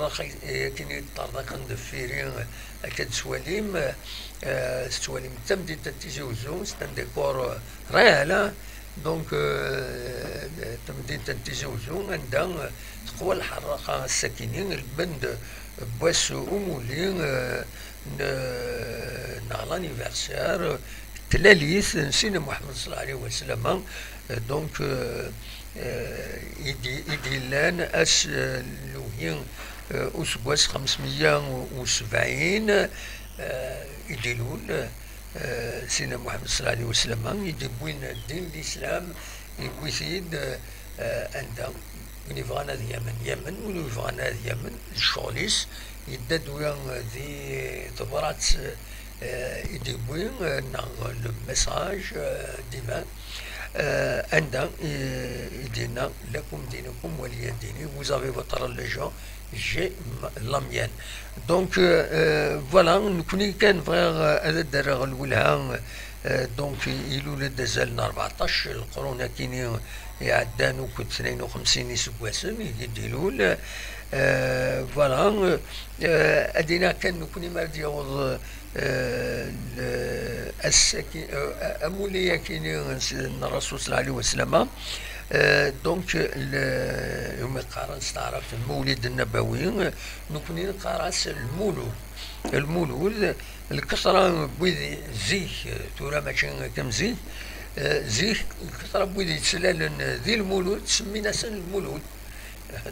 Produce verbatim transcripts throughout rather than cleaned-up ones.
Akken i yeṭṭerḍiqen deffir-i, akka d-tettwalim, eh, tettwalim d tamdint n Tizi Uzzu, c'est un décor, eh, réel, hein. Donc, eh, tamdint n Tizi Uzzu, anda, eh, teqwa lḥerraqa ass-akini, lbend n wass umuli, eh, n-, neɣ l'anniversaire, tlalit n Sidna Muḥemmed صلى الله عليه وسلم, eh, donc, eh, eh, i d-, i d-yellan ass, eh, lewhi, eh, useggas xemsmeyya u sebɛin, eh, i d-ilul, eh, Sidna Muḥemmed صلى الله عليه وسلم, i d-iwwin ddin n l'islam, yewwi-t-id, eh, anda win yebɣan ad yamen, yamen, win ur yebɣan ad yamen, d ccɣel-is, yedda-d wi di tebrat, eh, i d-yewwi, eh, neɣ le message, eh, divin, eh, anda i, i d-yenna: لكم دينكم ولي دين, vous avez votre religion, j'ai ma-, la mienne. Donc, euh, euh, voilà, nekkni kan bɣiɣ, euh, ad d-rreɣ lwelha, euh, donc, ilul-d azal n rbeɛṭac leqrun akini iɛeddan, akked tnayen u xemsin iseggasen i d-ilul. Euh, voilà, euh, ad iniɣ kan nekkni mi ara d-yaweḍ, euh, le-, ass-agi, euh, amulli-agi n, n Rasul صلى الله عليه وسلم, euh, donc, le-, umi qqaren s taɛrabt Lmulid Nnabawi, nekkni neqqar-as Lmulud. Lmulud, lkeṣra n wid zik, tura mačči akka am zik, euh, zik, lkeṣra n wid yettlalen di Lmulud, ttsemmin-asen Lmulud.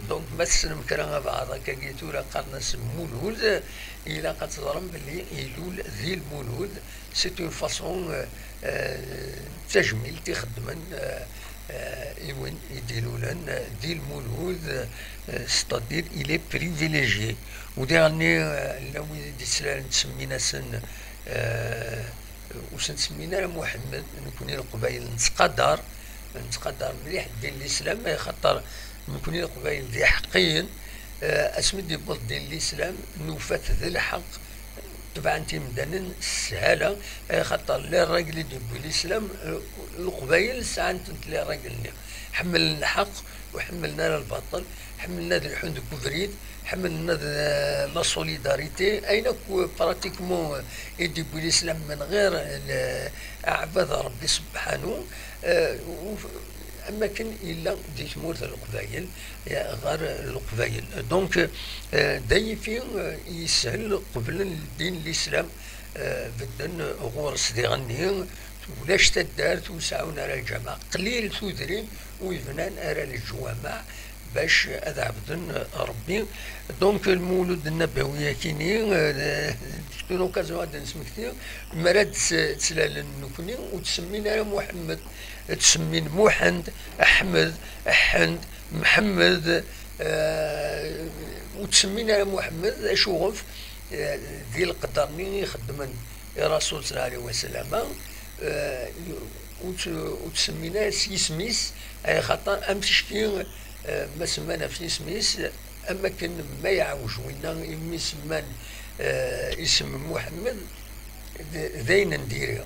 Donc, ma tessnem kra abeɛḍ akkagi tura qqaren-as Mulud, ilaq ad teẓrem belli ilul di Lmulud. C'est une façon, euh, euh, d tajmilt i xeddmen, euh, euh, i win i d-ilulen, euh, di Lmulud, euh, c'est-à-dire il est privilégié. U diɣenni, euh, llan wid i d-yettlalen ttsemmin-asen, euh, ur sen-ttsemmin ara Muḥemmed. Nekkni Leqbayel nettqadar, nettqadar mliḥ ddin n Lislam, axaṭer nekkni Leqbayel d iḥeqqiyen. Eh, asmi d-yewweḍ ddin n Lislam, nufa-t d lḥeqq, tebɛen-t imdanen s sshala, axaṭer les règles i d-yewwi Lislam, eh, Leqbayel sɛan-tent les règles-nni. Ḥemmlen lḥeqq, ur ḥemmlen ara lbaṭel, ḥemmlen ad lḥun deg ubrid, ḥemmlen ad, eh, la solidarité, ayen akk, eh, pratiquement, eh, i d-yewwi Lislam من غير, eh, le-, aɛbad Ṛebbi subḥanu, eh, u-, am akken yella di tmurt n Leqbayel, eh, ɣer Leqbayel. Donc, eh, d ayifi, eh, yeshel qeblen ddin n Lislam, eh, bedden ɣur-s diɣenni, ulac taddart ur sɛun ara lǧameɛ, qlil tudrin ur yebnan ara leǧwameɛ bac ad ɛebden Ṛebbi. Donc, Lmulud Nnabawi akini, eh, c'est une occasion ad d-nesmekti, mi ara d-ttlalen nekkni, ur ttsemmin ara Muḥemmed, ttsemmin Muḥend, Ḥmed, Ḥend, Mḥemmed, eh, ur ttsemmin ara Muḥemmed, acuɣef, eh, di leqder-nni i xeddmen i Rasul صلى الله عليه وسلم, eh, ur tt-, ur ttsemmin ara s yisem-is, ay xaṭer amcekki, eh, ma semman ɣef yisem-is, am akken ma yeɛwej winna imi semman, eh, isem Muḥemmed, d, d ayen n diri.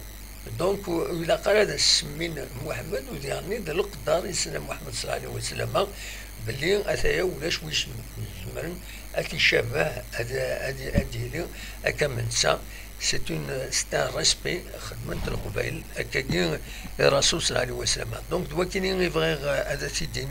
Donc, ur ilaq ara ad as-semmin Muḥemmed, u diɣenni d leqder i Sidna Muḥemmed صلى الله عليه وسلم, belli ataya ulac wi izemren ad t-icabeh, ad, ad, ad yili akka am netta. C'est une, c'est un respect xedmen-t Leqbayel akkagi i Rasul صلى الله عليه وسلم. Donc, d wakini i bɣiɣ ad t-id-iniɣ.